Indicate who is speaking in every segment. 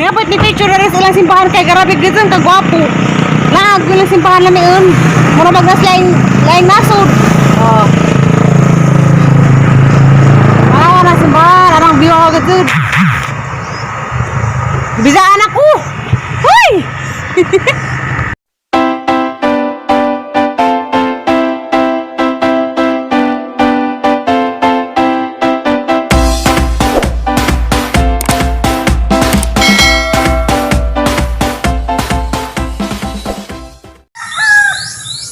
Speaker 1: Ngapot ni picture na rin sa ilang simbahan kay grabe gid ang kagwapo. Laag ilang simbahan lamiun. Mura magnas laing laing nasod. Oh. Ah, na simbahan, anang view ako gid. Bisaan ako. Hoy!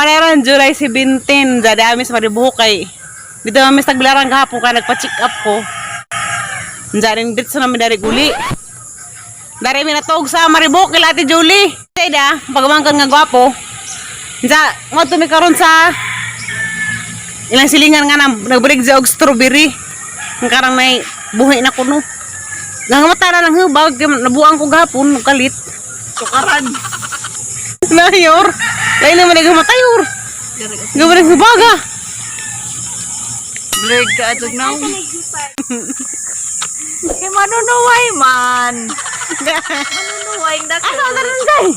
Speaker 1: Kanaran July 17, dada ami sa Maribuhok kay. Dito kami sa Tagbilaran gahapon kay nagpa-check up ko. Diyan dito sa namin dari guli. Dari mi natuog sa Maribuhok kay Ate Julie. Seda, pagmangkan nga gwapo. Diyan, mo tumi karon sa ilang silingan nga nagbulig sa og strawberry. Ang karang nay buhi na kuno. Nangamata na lang hubag, nabuang ko gahapon, kalit.
Speaker 2: Tukaran.
Speaker 1: Nayor. Lain naman ay gamatayor. Gawin ang hubaga.
Speaker 2: Blurred ka atog na. Kay manunuway man. Manunuway na
Speaker 1: Asa ang daran day?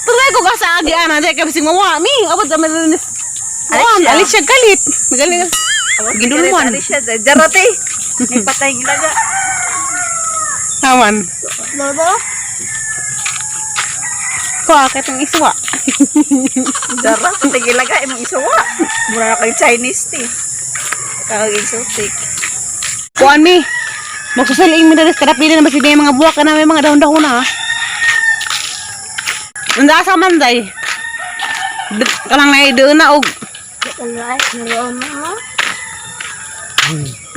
Speaker 1: Tuloy ko ka sa agi ana day kay bising mawa mi. Abot sa man. Awan, alis siya galit. Magaling. Ginduluan.
Speaker 2: Alis siya. Jarate. May patay ng ilaga.
Speaker 1: Awan.
Speaker 2: Lolo?
Speaker 1: Kuha kay tong iswa.
Speaker 2: Jara, patay ng ilaga. Imong isuwa. Mura na kay Chinese tea. Kag exotic.
Speaker 1: Kuan mi. Magsusuling mi diri sa pili na basi mga buwak na may mga dahon-dahon na. Nanda man day. Kanang nay doon na og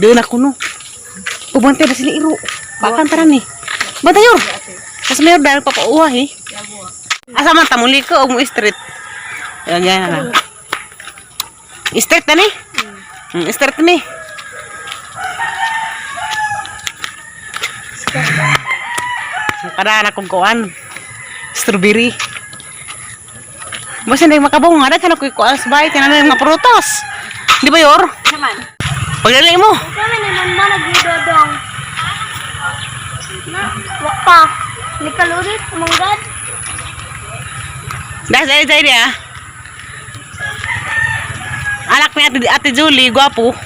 Speaker 1: doon na kuno. Ubante ba sila iro? Bakan tara ni. Bantayor. Kas mayor dahil papauha eh. Asa man tamuli ko og mo street. Yan na lang. Street na ni? Street ni. Kada na kong kuan. Strawberry. Basta hindi makabong nga daghan ako kuan sa bahay tanan mga prutas. Di ba yor?
Speaker 2: Naman.
Speaker 1: Pagdali mo.
Speaker 3: Kami naman ba nagdodong? Na, wak pa. Nikalurit, manggad.
Speaker 1: Dahil dahil dahil ah. Anak ni Ate, Ate Julie, gwapo.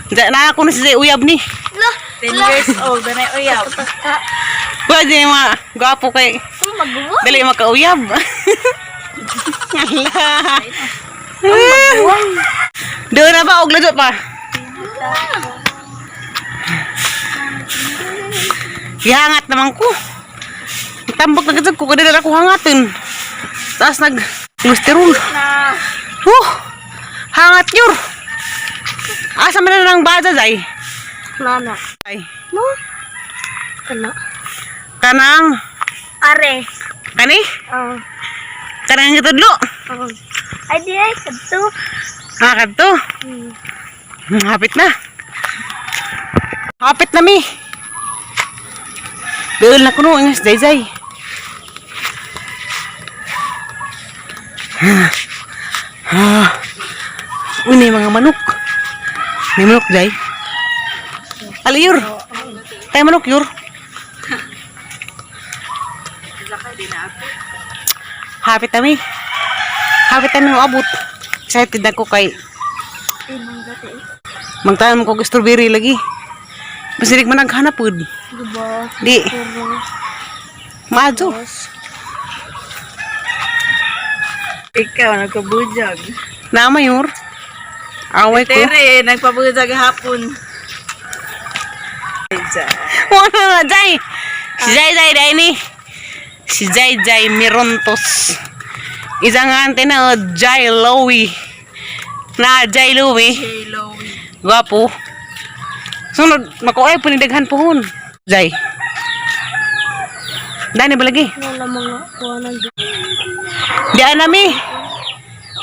Speaker 1: Diyan na ako na si Zay Uyab ni.
Speaker 3: Lo,
Speaker 2: 10 years old. Danay uyab.
Speaker 1: Pwede yung mga gwapo kay
Speaker 3: maguwa.
Speaker 1: dali makauyab. Ala. Doon na ba og ladyo pa? Gihangat naman ko. Tambok na gid ko kadala ako hangatin. Taas nag cholesterol.
Speaker 2: Na.
Speaker 1: Huh! Hangat yur. Asa man na ng bada zay?
Speaker 3: Nana.
Speaker 1: Ay,
Speaker 3: No? Kana.
Speaker 1: kanang
Speaker 3: Are.
Speaker 1: kani?
Speaker 3: Ah.
Speaker 1: Kanang gitudlo.
Speaker 3: Ah. Ay di ay kadto.
Speaker 1: Ah, kadto. Hapit na. Hapit na mi. Doon na kuno ingas zay zay. Ah. Uy, may mga manok. May manok, Jay. Aliyur. Tayo manok, yur. Hapit na mi. Hapit na mi maabot. Excited ako kay Magtanam ko og strawberry lagi. Basirig man naghanap pud.
Speaker 3: Diba?
Speaker 1: Di. Maadyo.
Speaker 2: Ikaw, nagpabujag.
Speaker 1: Na mayor. Away ko.
Speaker 2: Tere, nagpabujag hapon.
Speaker 1: Wala na, Jay. Si Jay Jay dai ni. Si Jay Jay Mirontos. Isa nga ante na oh, Jay Lowy. Na Jay Lowy.
Speaker 2: Hello.
Speaker 1: Gwapo. Sunod, makuay po ni daghan pohon. Jay. Dani ba lagi?
Speaker 3: Wala mga kuha ng
Speaker 1: Di nami.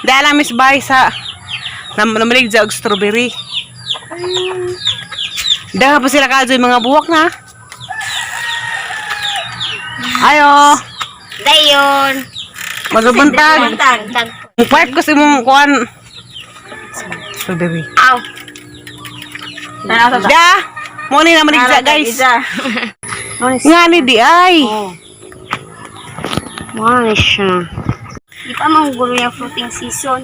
Speaker 1: Di nami sa bahay sa namalig sa og strawberry. Daha pa sila kadyo yung mga buwak na. Ayo,
Speaker 3: Dayon.
Speaker 1: magabuntag.
Speaker 3: Tag.
Speaker 1: Pipe ko sa imong kuan. Strawberry.
Speaker 3: Aw.
Speaker 1: Da, mo ni namalig sa guys.
Speaker 2: Isa.
Speaker 3: Ano
Speaker 1: Nga ni di ay.
Speaker 3: Oh. Mao na siya. Di pa man gulo yung fruiting season.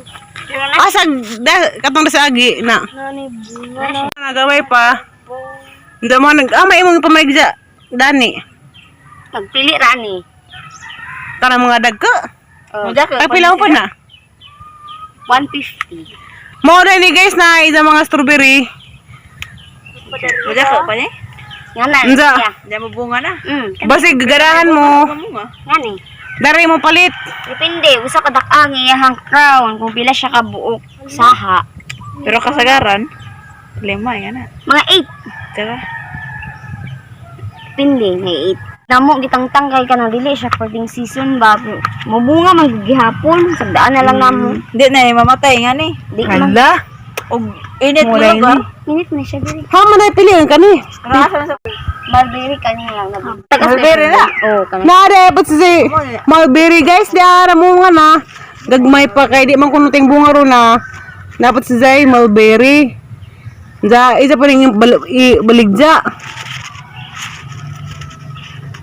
Speaker 3: Pero na
Speaker 1: Asa da, katong sa agi na.
Speaker 3: na ni bunga na.
Speaker 1: Nagaway pa. Hindi mo nag ah may imong pamaligya dani.
Speaker 3: Nagpili ra ni.
Speaker 1: Kana mga dagko.
Speaker 3: Oh,
Speaker 1: Ay pila mo pa na.
Speaker 3: 150.
Speaker 1: Mao na ni guys na isa mga strawberry.
Speaker 2: Wala ko pa ni?
Speaker 3: Nga na.
Speaker 1: Unsa?
Speaker 3: siya.
Speaker 2: Hindi mo bunga na.
Speaker 1: Basig garahan mo.
Speaker 2: Bunga.
Speaker 3: Nga ni.
Speaker 1: Dari mo palit.
Speaker 3: Depende, usa ka dak-ang iyahang crown kung pila siya ka buok saha.
Speaker 2: Pero kasagaran, lima yan na.
Speaker 3: Mga 8.
Speaker 2: Tara.
Speaker 3: Depende, may 8. Damo gitang tangkay ka na dili siya fruiting season ba. Mubunga man gud gihapon, sagdaan na lang namo.
Speaker 2: Hindi na eh, mamatay nga ni.
Speaker 3: Di man.
Speaker 1: Hala.
Speaker 2: Og init mo
Speaker 1: Mulay
Speaker 2: lugar.
Speaker 3: Minute na siya diri.
Speaker 1: Ha man ay pili ang kani.
Speaker 2: Ano asa na sa
Speaker 3: Mulberry kani lang na.
Speaker 2: Mulberry na?
Speaker 3: Oh, kani.
Speaker 1: Nare but si mulberry guys di ara mo nga na. Gagmay pa kay di man kuno ting bunga ro na. Dapat si Zay mulberry. Ja, isa pa rin yung baligja.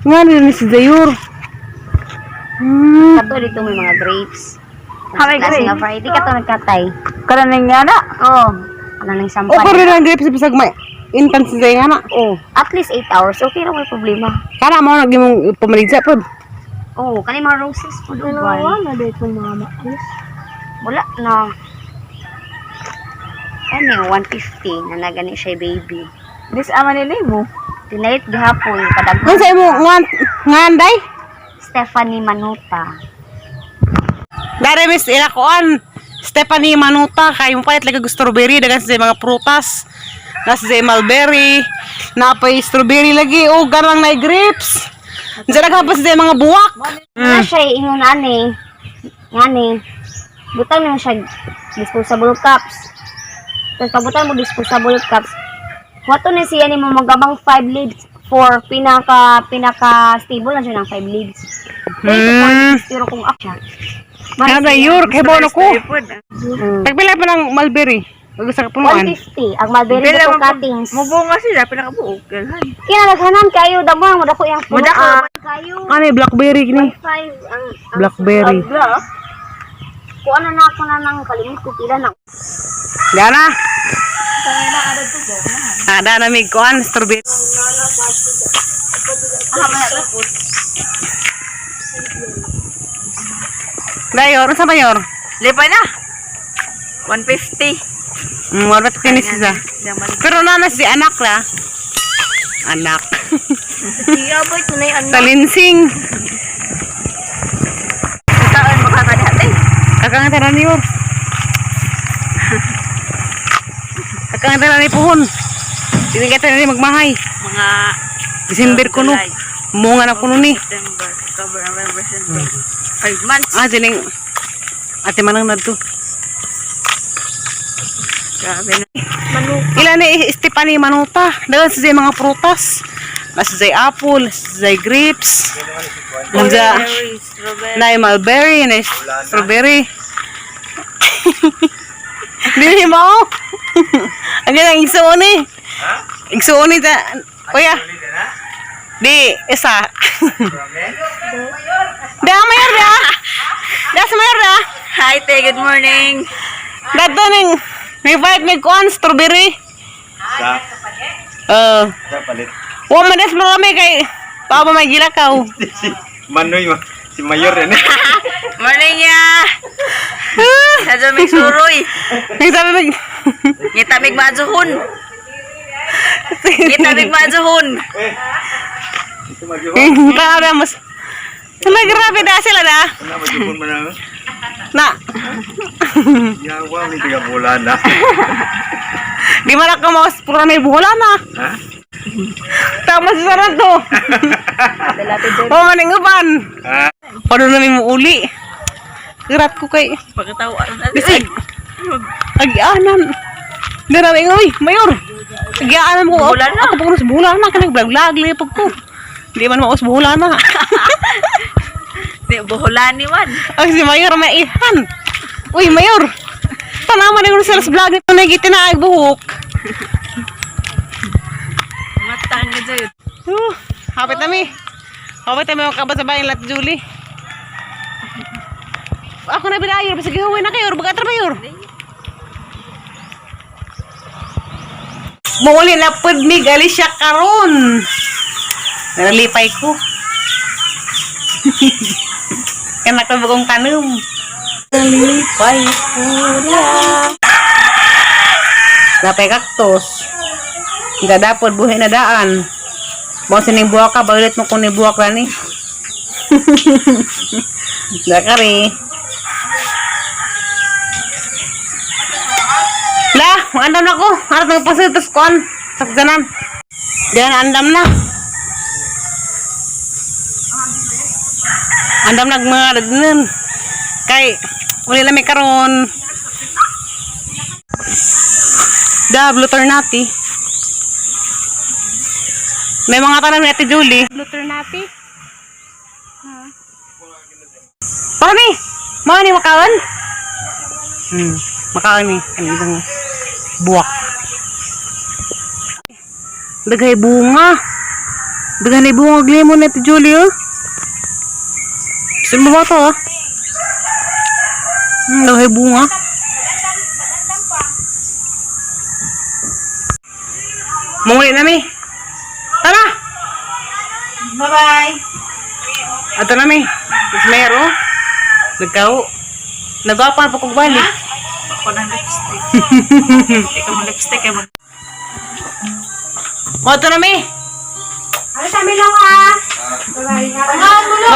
Speaker 1: Nga ni si Zayur.
Speaker 3: Kato dito may mga grapes.
Speaker 2: Ha, may
Speaker 3: Klase
Speaker 2: grapes?
Speaker 3: nga variety kato nagkatay.
Speaker 2: Kananing nga na.
Speaker 3: Oh, ano nang
Speaker 1: O
Speaker 3: sampay.
Speaker 1: pero ang grapes bisag may intan si Zay nga na.
Speaker 3: Oh, at least 8 hours. Okay ra may problema.
Speaker 1: Kana mo nag imong pamaligja pod.
Speaker 3: Oh, kani mga roses po uban.
Speaker 4: na dito mama.
Speaker 3: Wala na. Ano, 150 na nagani siya baby.
Speaker 2: This ama ni mo.
Speaker 3: Pinalit gihapon kadag
Speaker 1: Unsa imo ngan nganday?
Speaker 3: Stephanie Manuta.
Speaker 1: Dare miss ila koan. Stephanie Manuta kay mo palit lagi og strawberry dagan sa mga prutas. Nasa sa mulberry, napay strawberry lagi o garang na grapes. Diyan naghapas sa mga buwak.
Speaker 3: Na siya ingon ani. Ngani. Butang na siya disposable cups. Tapos pagbutan mo disposable cups. Wato na siya ni mo magabang 5 leaves for pinaka pinaka stable na siya ng 5 leaves. Pero kung ako siya.
Speaker 1: Kada yur kay bono ko.
Speaker 2: Ipod.
Speaker 1: Tagpila pa ng mulberry. Ug sa kapunuan.
Speaker 3: 150 ang mulberry
Speaker 2: Pila
Speaker 3: dito
Speaker 2: man po-
Speaker 3: cuttings.
Speaker 2: Mubunga sila pinakabuok. Galhan.
Speaker 3: Kaya naghanan kayo damo ang madako yang puno.
Speaker 2: Madako.
Speaker 3: Ah, kayo.
Speaker 1: Ano yung blackberry kini?
Speaker 3: 5 ang
Speaker 1: Blackberry.
Speaker 2: Agla.
Speaker 3: Kuha na na ako na nang kalimot ko pila na.
Speaker 1: Dana. Ah, dana mig kuan strawberry. Dayor, unsa ba yor?
Speaker 2: Lipay na. 150.
Speaker 1: Wala pa kini siya. Pero nana si anak la. Anak.
Speaker 3: Iya boy tunay ano.
Speaker 1: Talinsing.
Speaker 2: Sa taon makakadate.
Speaker 1: Kakang tanan ni Yor. Kakang tanan ni puhon. Dili ka tanan ni magmahay.
Speaker 2: Mga
Speaker 1: December kuno.
Speaker 2: July,
Speaker 1: Munga na kuno ni.
Speaker 2: September, October, November, December. 5 months.
Speaker 1: Ah, sining Ate manang nadto.
Speaker 2: Grabe na.
Speaker 1: Ila ni Stephanie Manuta. Dagan sa mga prutas. Nasa say apple, nasa say grapes. Nasa
Speaker 2: Berry, strawberry.
Speaker 1: na mulberry, na strawberry. Dili mo. Ang ganang igsuon ni. Igsuon ni ta. Kuya. Di, isa. Da, mayor da. Da, sa mayor da.
Speaker 2: Hi, te. Good morning.
Speaker 1: Dato ning may fight may kuan strawberry.
Speaker 5: Sa, sa palit.
Speaker 1: Wa man des marami kay pa ba may gilakaw.
Speaker 5: Si Manoy, si Mayor yan eh.
Speaker 2: Morning, ya. Sa mig suroy.
Speaker 1: Nagsabi mag
Speaker 2: Ngita mig majuhon. Ngita mig majuhon.
Speaker 5: Eh, ito majuhon.
Speaker 1: Grabe mas. Wala grabe da sila da.
Speaker 5: Ano, majuhon man na.
Speaker 1: Na.
Speaker 5: Yawa, may tiga bola na.
Speaker 1: Di man ako mas pura may bola na.
Speaker 5: Ha?
Speaker 1: Tama sa saran to. O man ang uban.
Speaker 5: Ha?
Speaker 1: Paano na may muuli? Kirat ko kay
Speaker 2: Pagkatawa.
Speaker 1: bisag. Agianan. Dara oy, mayor. Agianan mo.
Speaker 2: Bola na.
Speaker 1: Ako pag bola na kanang vlog lipog ko. Di man maus bola na.
Speaker 2: Di, buholani man.
Speaker 1: Ang si Mayor maihan. Uy, Mayor. Tanaman na yung sales vlog nito nagiti na ay buhok.
Speaker 2: Matang ka dyan.
Speaker 1: Oh. Hapit na mi. Hapit na mi makabot sa bayan lat Julie. Ako na bilayor, basta gihuwi na kayo, baga trabayor. Muuli na pud mi gali siya karon. Nalipay ko. Kaya nakabagong tanong. Nalipay ko na. Napay kaktos. Nga dapod buhi na daan. Mo sining buwak ka, balit mo kung ni buwak lani. Dakari. La, andam na ko. Harap ng pasitos kon. Sakjanan. Diyan andam na. Andam nag mga dagnan. Kay uli lang may karon. Da, blue ternati. May mga tanong ni Ate Julie. Blue ternati. Para ni! Mao ni makaon? Makaon ni. Ang ibang buwak. Daghay bunga. Daghay bunga og lemon ni Ate Julie oh. Sino ba to ah? Daghay bunga. Munguli na mi. Tara!
Speaker 2: Bye-bye.
Speaker 1: Ato na mi. Is mayro. Nagkaw. Nagwapan pa kog balik.
Speaker 2: Ako ng lipstick. Ikaw mo lipstick. Ikaw mo.
Speaker 1: Mo ato na mi.
Speaker 3: Ano sa amin lang ah. Bye-bye.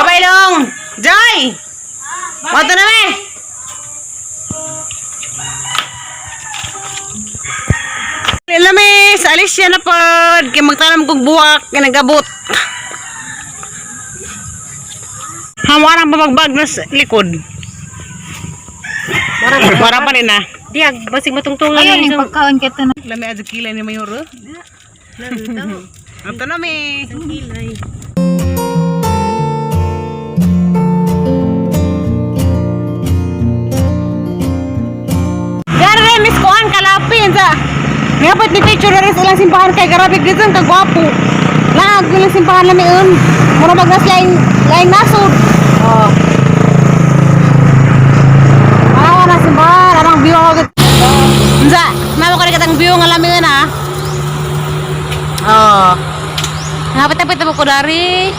Speaker 1: Bye-bye long. Joy! Mo ato na mi. Lami, sa Alicia na pod. Kay magtanam kog buwak, kay nagabot. Hamarang pamagbag na sa likod. Wara pa rin na.
Speaker 3: Diag, basig matungtungan. Ayun, yung pagkaon kita na.
Speaker 1: Lami adyo kilay ni Mayor. Oh. Ato na mi.
Speaker 3: Kilay.
Speaker 1: Gare miss kuan kalapin sa. Ngapot ni picture na rin sa ilang simbahan kay grabe gid ang kagwapo. Laag ilang simbahan lami un. Mura mag nas laing laing nasod. Oh. Ah, na simbahan, arang view ako. Unsa? Namo ka katang view nga lami un ah. Oh. Ngapit-apit mo ko dari.